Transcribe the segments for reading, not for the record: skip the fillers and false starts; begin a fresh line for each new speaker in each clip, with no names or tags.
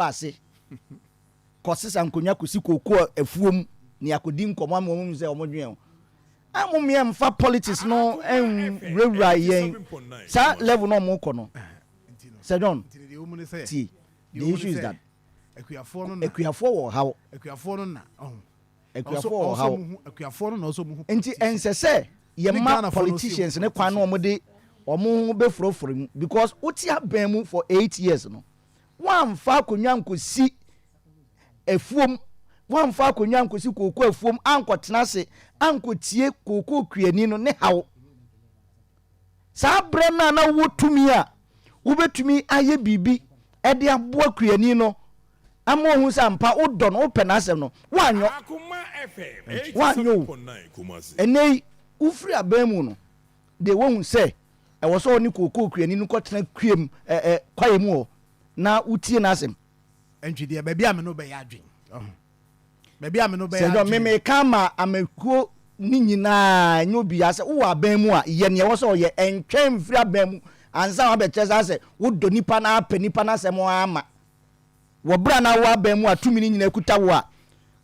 Ase kɔsesa nkonnwa kɔsi kookoo afuom ne akɔdi nkɔmmɔ ama wɔn sɛ wɔn dwen ho. Amu mmea mfa politics no nwurawura yɛn saa level na wɔn kɔ no. Sir John, tie, the issue is that akuafoɔ wɔ ɔhaw. Akuafoɔ wɔ ɔhaw. Nti ɛnsɛ sɛ yɛma politicians ne kwan na wɔn de wɔn ho bɛfurofuro mu, because wote abɛn mu for 8 years no, woamfa akonnwa nkɔsi afuom, woamfa akonnwa nkɔsi kooko afuom, ankɔtena ase ankɔtie kooko kuani no ne haw. Saa berɛ no a na wowɔ tumi a wobɛtumi ayɛ biribi ɛde aboa kuani no ama ohu sɛ ampa wodɔ no, wopɛ n'asɛm no, woanyɔ, woanyɔ o. Ɛnɛ yi wofiri abɛn mu no deɛ, wohu sɛ ɛwɔ sɛ ɔne kooko kuani no kɔtena kuam ɛ kwaeɛ mu hɔ na wotie n'asɛm.
Ntwi deɛ, baabi a me no bɛyɛ adwen, baabi a me no bɛyɛ
sɛ
adwen.
Memeka ma amakuo ne nyinaa, nyɛ obiara sɛ wowɔ abɛn mu a, yɛ neɛ ɛwɔ sɛ ɔyɛ. Ɛntwɛn mfiri abɛn mu ansa wabɛkyerɛ saa sɛ wodɔ nipa no, apɛ nipa no asɛm ama wɔ berɛ a na wowɔ abɛn mu a tumi no nyinaa kuta wo a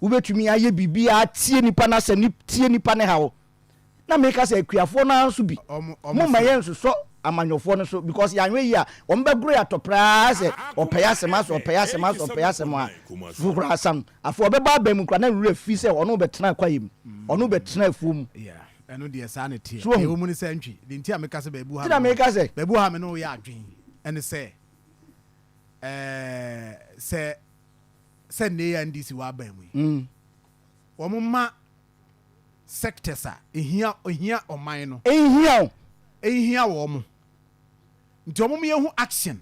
wobɛtumi ayɛ biribiara, tie nipa no asɛm ne tie nipa ne haw. Na meka sɛ akuafoɔ no ara nso bi momma yɛn nsosɔ amanyɔfoɔ no so, because yɛanhwɛ yi a, wɔn bɛgoro yɛ atɔpraa sɛ ɔpɛ yɛ asɛm asɛ, ɔpɛ yɛ asɛm asɛ, ɔpɛ yɛ asɛm a foforɔ asam. Afei ɔbɛba abɛn mu kora na nwura fi sɛ ɔno bɛtena kwaeɛ mu, ɔno bɛtena afuo mu.
Ɛno deɛ, saa ne teɛ.
So wahu?
Ɛwɔ mu ne sɛ, ntwi de nti a meka sɛ baabi ha
nti na meka sɛ
baabi ha me ne woyɛ adwen ɛne sɛ sɛ nne yɛ NDC wɔ aban mu yi, wɔn ma sectors a ehia ehia ɔman no.
Ɛnhia o.
Ehia wɔn mo, nti wɔn mo yɛ hu action.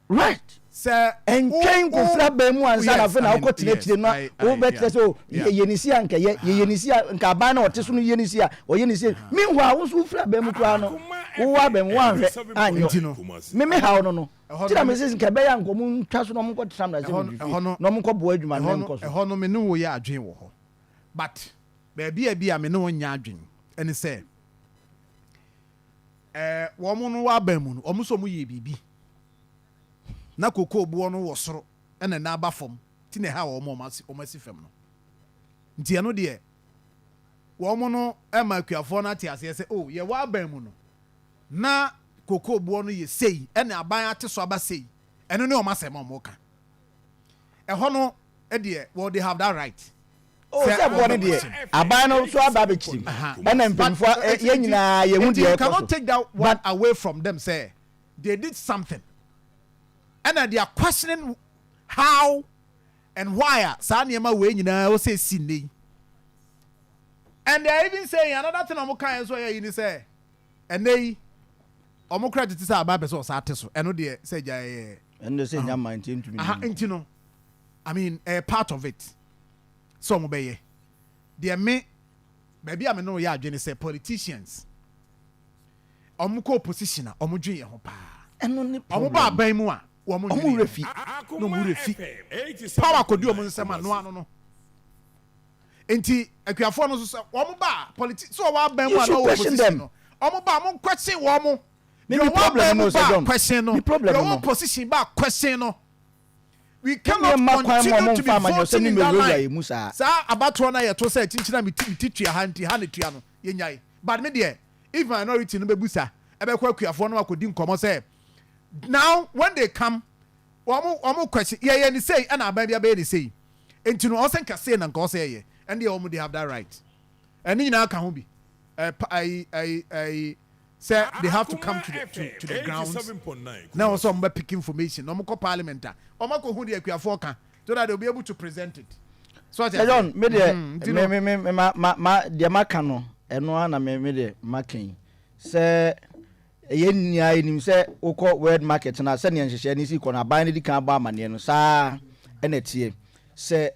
Sɛ
ɛntwɛn nkofra bɛn mu ansa na afei na wokɔ tena akyire no wobɛkyerɛ sɛ o, yɛyɛ ne si a nkɛyɛ, yɛyɛ ne si a nka aban na ɔte so no yɛ ne si a ɔyɛ ne si. Meanwhile, wo nso wofiri abɛn mu koraa no, wowɔ abɛn mu, woanhwɛ anyɔ. Me haw no, nti na mese nka ɛbɛyɛ a nka ɔmo ntwa so na ɔmo nkɔ tena mmarahyɛ badwafie na ɔmo nkɔ boa adwuma no nkɔ so.
Ɛhɔ no, me ne wo yɛ adwen wɔ hɔ, but baabi a bi a me ne wo nyɛ adwen ɛne sɛ wɔn no wɔ aban mu no, wɔn nso wɔn yɛ biribi na koko boɔ no wɔ soro ɛna n'aba fam, ti na ɛha wɔn wɔn asi fam no. Nti ɛno deɛ, wɔn no ɛma akuafoɔ no ate aseɛ sɛ, oh, yɛwɔ aban mu no na koko boɔ no yɛ sei, ɛna aban ate so aba sei. Ɛno ne wɔn asɛm a wɔn ka ɛhɔ no deɛ, well, they have that right.
O, sɛ boɔ no deɛ, aban no so aba abɛkyiri mu, ɛna mpanyinfoɔ yɛn nyinaa yɛn ho deɛ
You
ɛkɔ
cannot
so.
take that one away from them say they did something, and they are questioning how and why a saa nneɛma wei nyinaa wɔsɛ esi nne yi. And they are even saying another thing a wɔn kan nso ɛyɛ yi ni sɛ ɛnɛ yi wɔn kora tete sɛ aban pɛ sɛ ɔsa ate so. Ɛno deɛ, sɛ gya ɛyɛ
ɛno de sɛ nya man nti ntumi.
Aha, nti no, I mean, ɛyɛ part of it sɛ wɔn bɛyɛ deɛ. Me baabi a me no yɛ adwene sɛ politicians, wɔn kɔ opposition a, wɔn dwen yɛn ho paa.
Ɛno ne
wɔn ba aban mu a, wɔn
ɔmo
dwen
werɛ fi.
Na wɔn werɛ fi power kɔdi wɔn nsɛm ano ano no. Nti akuafoɔ no nso, sɛ wɔn ba politi sɛ wɔwɔ aban mu a na wɔwɔ opposition no, wɔn ba, wɔn question wɔn mo.
Me mi problem no, sɛ John,
question no
mi problem
deɛ
no.
ɔwɔ position ba, question no. We cannot continue to be voting in that line. Saa abatoɔ no a yɛto sɛ kyinkyini a mi ti tua ha, nti ha ne tua no, yɛnyae. But me deɛ, if minority no bɛbu sa ɛbɛkɔ akuafoɔ no akɔdi nkɔmɔ sɛ now when they come, wɔn question yɛyɛ ne sei, ɛna aban bi abɛyɛ ne sei, nti no ɔsɛ nka sei na nka ɔsɛ yɛyɛ. Ɛne deɛ, wɔn, they have that right. Ɛne nyinaa ka ho bi ɛ pa ayi ayi ayi sɛ they have to come to the grounds na wɔn sɛ wɔn bɛ pick information na wɔn kɔ parliament a, wɔn akɔ hu deɛ akuafoɔ ka so that they will be able to present it. So
ɔte John, me deɛ, me ma deɛ maka no, ɛno ara na me deɛ maka yi sɛ ɛyɛ nyinaa yɛnim sɛ wokɔ world market na sɛnea nhyehyɛ no si kɔ no, aban no di kan bɔ amanneɛ no saa ɛna ɛteɛ sɛ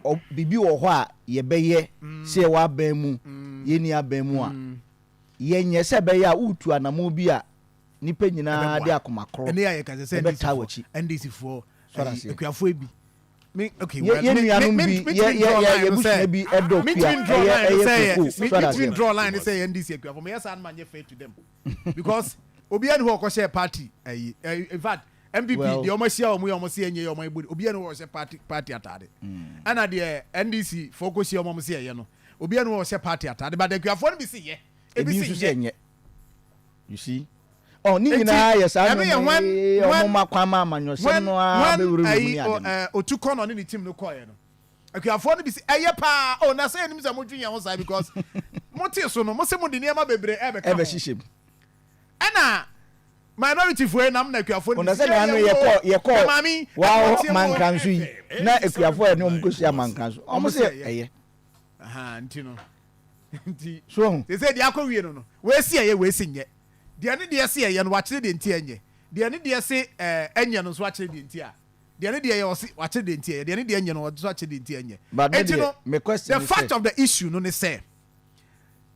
biribi wɔ hɔ a yɛbɛyɛ sɛ yɛwɔ aban mu, yɛnni aban mu a, yɛnyɛ sɛ ɛbɛyɛ a wotu anammɔ bi a nipa nyinaa de akoma korɔ ɛbɛtaa w'akyi.
NDC foɔ, akuafoɔ bi,
yɛ nuanom bi, yɛ busua bi ɛdɔ kua, ɛyɛ koko so.
Mintimi draw line sɛ yɛ NDC akuafoɔ meyɛ saa no ma nyɛ fair to them, because obiara ni hɔ ɔkɔhyɛ party ɛyi. In fact, NPP
Well-
deɛ ɔmo ahyia ɔmo yɛ ɔmo se ɛnyɛ yɛ ɔmo ebodi, obiara ni wɔ ɔhyɛ party ataade. Ɛna deɛ NDC foɔ kɔ hyia ɔmo se ɛyɛ no, obiara ni wɔ ɔhyɛ party ataade, but akuafoɔ no bi si yɛ, ebi
ebi
si
nso sɛ
nyɛ.
ɛnyɛ, you see, ɔ ne
Enti,
nyinaa yɛ saa
ɛno yɛ
nneɛma yi, ɔmo ma kwan ma amanyɔsɛm
when
no ara
when
bɛwurawura mu
ɛyi
ne ade no.
Otu kɔ na ɔne ne team no kɔɛ no, akuafoɔ no bi si ɛyɛ paa o, na sɛ ɛnim sɛ mo dwi yɛn ho saa because mo te so no, mo se mo de nneɛma bebree ɛbɛka ho.
Ɛbɛhyehyɛ mu.
Ɛna minority foɔ yi nam na akuafoɔ no
ɔna
bi si
sɛ naano
ɛyɛ
yɛkɔ
wo
yɛkɔ
maame
waa
ɛkɔ
Mankranso yi na akuafoɔ yɛ ne ɔmo kɔhyia Mankranso, ɔmo
Ɔmo
sɛ
sɛ ɛyɛ.
ɛyɛ.
Aha, nti no nti
so ɔho
sɛ deɛ akɔ wie no, weesi ɛyɛ, weesi nyɛ. Deɛ ne deɛ se ɛyɛ no, wakyerɛ deɛ nti ɛnyɛ. Deɛ ne deɛ se ɛnyɛ no nso, wakyerɛ deɛ nti a deɛ ne deɛ yɛ ɔse wakyerɛ deɛ nti ɛyɛ. Deɛ ne deɛ nyɛ no, ɔde nso akyerɛ deɛ nti ɛnyɛ.
But me
Enti
deɛ,
no
me question
the
ne
fact
sɛ-
of the issue no ne sɛ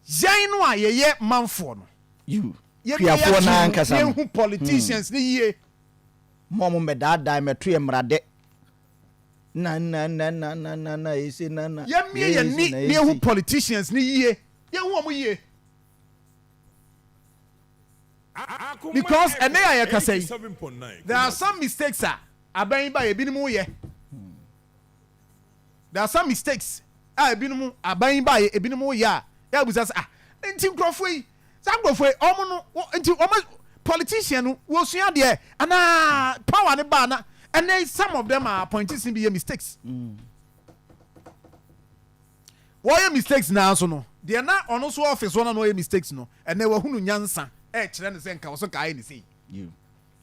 yɛn no a yɛyɛ manfoɔ no,
you
yɛn
kuafoɔ naa nkasa no,
yɛnhu politicians ne yie.
Mo a mo mbɛdaadaa mɛto yɛ mmaradɛ na na na na na na na ese na na
Yɛmmie yɛn ni
na
ne yɛhu politicians ne yie, yɛnhu wɔn yie, because ɛnɛ a yɛkasa yi, there are some mistakes a aban ba ebinom yɛ. There are some mistakes a ebinom aban ba ebinom yɛ a yɛabusa sɛ, ah, nti nkurɔfoɔ yi, saa nkurɔfoɔ yi, ɔmo no nti ɔmo politician no wɔsua deɛ anaa power ne ba na ɛnɛ some of them are appointees bi yɛ mistakes. Wɔyɛ mistakes naa so no deɛ, na ɔno nso office hɔ na ɔyɛ mistakes no, ɛnɛ wahunu nyansa ɛɛkyerɛ ne sɛ nka wɔso nka ayɛ ne sei.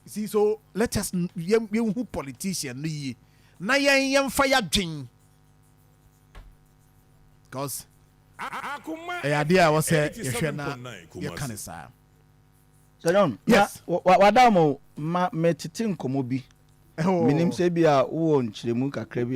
See, so let us yɛn yɛnhu politician no yie na yɛn yɛnfa yɛadwen because ɛyɛ adeɛ a wɔsɛ yɛhwɛ na yɛka ne saa.
Sir John.
Yes.
Na wada mo ma metete nkɔmmɔ bi.
Oh.
Menim sɛ bi a wowɔ nkyerɛmu kakra bi.